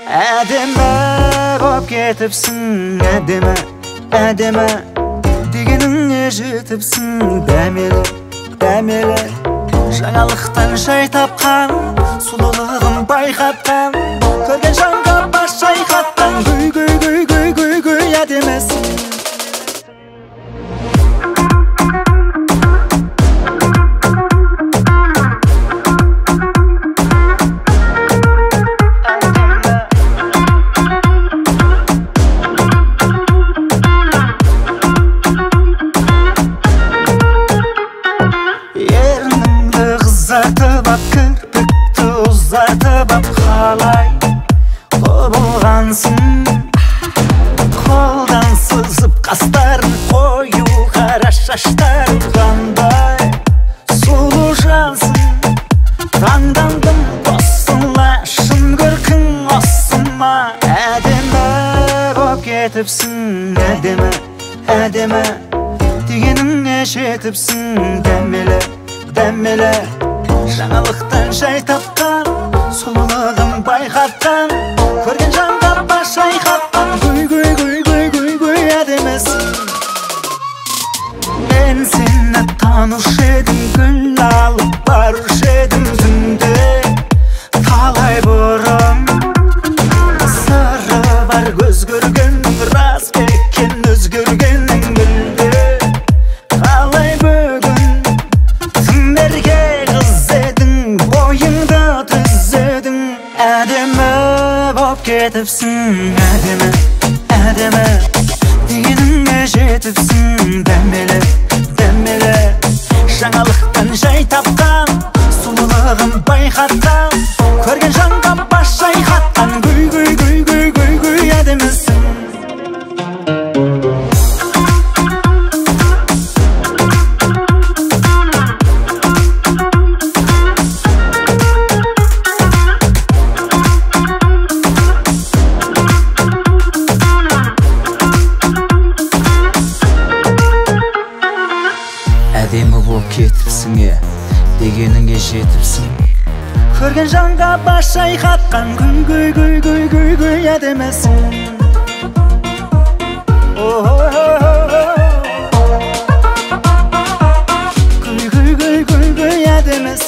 Әдемі боп кетіпсің, әдемі, әдемі дегеніңе жетіпсің, дәмелі, дәмелі. Жаңалықтан жай тапқан, сұлулығын байқатқан, көрген жанға бас шайқатқан, гүй гүй гүй гүй гүй гүй әдемісің. Қызартып ап, кірпікті ұзартып ап, қалай құбылғансың. Қолдан сызып қастарын, қою қара шаштарын, қандай сұлу жансың. Таңдандым тосыла, шын көркің осы ма? Әдемі боп кетіпсің, әдемі, әдемі дегеніңе жетіпсің, дәмелі, дәмелі. Жаңалықтан жай тапқан, сұлулығын байқатқан, көрген жанға бас шайқатқан, гүй гүй гүй гүй гүй гүй әдемісің. Мен сені танушы едім, гүл алып барушы едім түнде талай бұрын. Сыры бар көз көргеннің, рас па екен өзгергенің мүлде? Қалай бүгін тым ерке қыз едің, бойыңды түзедің. Әдемі боп кетіпсің, әдемі, әдемі дегеніңе жетіпсің, дәмелі, дәмелі. Жаңалықтан жай тапқан, сұлулығын байқатқан, көрген жанға бас шайқатқан, гүй гүй гүй гүй гүй гүй әдемісің. Әдемі боп кетіпсің, дегеніңе жетіпсің, көрген жанға бас шайқатқан, гүй гүй гүй гүй гүй гүй әдемісің. Гүй гүй гүй гүй гүй әдемісің.